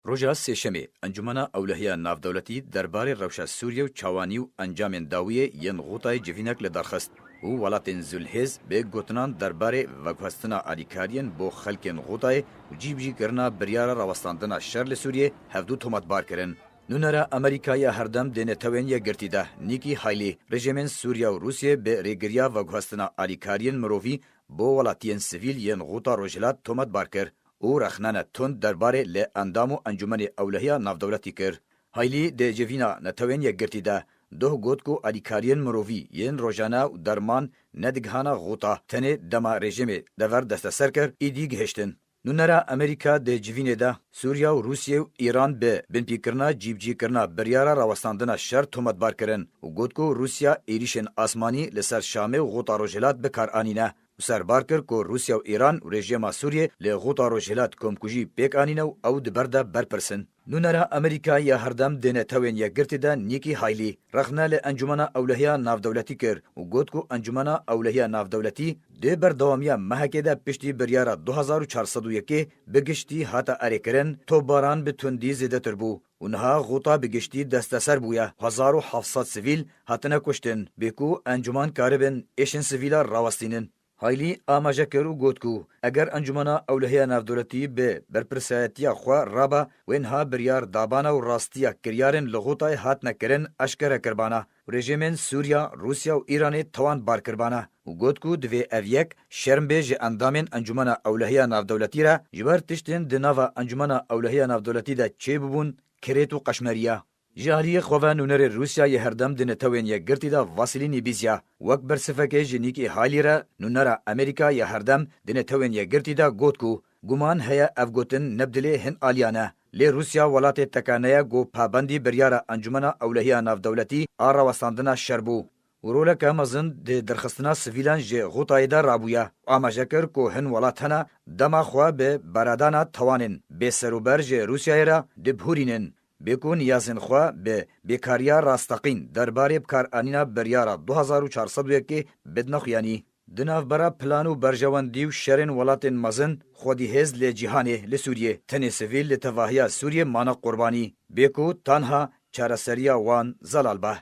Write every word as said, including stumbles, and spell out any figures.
Roja Sêşemê, Encûmena Ewlehiya Navdewletî derbarê rewşa Sûriyê û çawanî û encamên dawiyê yên Xûtayê civînek li dar xist û welatên zûlhêz bi gotinan derbarê veguhestina alîkariyên bo xelkên Xûtayê û cîbicîkirina biryara rawestandina şer li Sûriyê hevdû tometbar kirin. Nûnera Amerîka ya Herdem di Netewên Yekgirtî de, Nikki Haley, rejîmên Sûriya û Rûsiyê bi rêgiriya veguhestina alîkariyên mirovî bo welatiyên sivîl yên Xûta Rojhilat tometbar kir û rexnene tund derbarê li endam û Encûmenê Ewlehiya Navdewletî kir. Haley di civîna Netewên Yekgirtî de doh got ku alîkariyên mirovî yên rojane û derman nedigihana Xûta, tenê dema rejîmê dever desteser kir, êdî gihiştin. Nûnera Amerîka di civînê de Sûriya û Rûsiyê û Îran bi binpêkirina cîbicîkirina biryara rawestandina şer tometbar kirin û got ku Rûsya êrîşên asmanî li ser Şamê û Xûta Rojhilat bi kar anîne û serbar kir ku Rûsya û Îran û rejîma Sûriyê li Xûta Rojhilat komkujî pêk anîne û ew di ber de berpirs in. Nûnera Amerîka ya Herdem di Netewên Yekgirtî de Nikki Haley rexne li Encûmena Ewlehiya Navdewletî kir û got ku Encûmena Ewlehiya Navdewletî di berdewamiya mehekê de piştî biryara du hezar û çar sed û yekê bi giştî hate erêkirin, topbaran bi tundî zêdetir bû û niha Xûta bi giştî desteser bûye, hezar û heft sed sivîl hatine kuştin, bê ku encûman karibin êşên sivîla rawestînin. Haley amaje kir û got ku eger Encûmena Ewlehiya Navdewletî bi berpirsiyetiya xwe rabe, wê niha biryar dabana û rastiya kiryarên li Xûtayê hatine kirin eşkere kiribana û rejîmên Sûriya, Rûsya û Îranê tawan bar kiribana û got ku divê ev yek şerm bê ji endamên Encûmena Ewlehiya Navdewletî re, ji ber tiştên di nava Encûmena Ewlehiya Navdewletî de çêbûbûn kirêt û qeşmeriya. Ji aliyê xwe ve nûnerê Rûsya yê herdem di Netewên Yekgirtî de Vasilî Nîbîzya wek bersivekê ji Nikki Haley re nûnera Amerîka ya herdem di Netewên Yekgirtî de got ku guman heye ev gotin ne bi dilê hin aliyan e. Lê Rûsya welatê tekane ye ku pabendî biryara Encûmena Ewlehiya Navdewletî a rawestandina şer bû û roleke mezin di derxistina sivîlan ji Xûtayê de rabûye. Amaje kir ku hin welat hene dema xwe bi beradana tawanên bêserûber ji Rûsyayê re dibihurînin. Bê ku niyazên xwe bi bêkariya rasteqîn derbarê bikaranîna biryara du hezar û çar sed û yekê bidine xuyanî. Di navbera plan û berjewendî û şerên welatên mezin, xwedî hêz li cîhanê, li Sûriyê, tenê sivîl li tevahiya Sûriyê mane qurbanî, bê ku tanha çareseriya wan zelal be.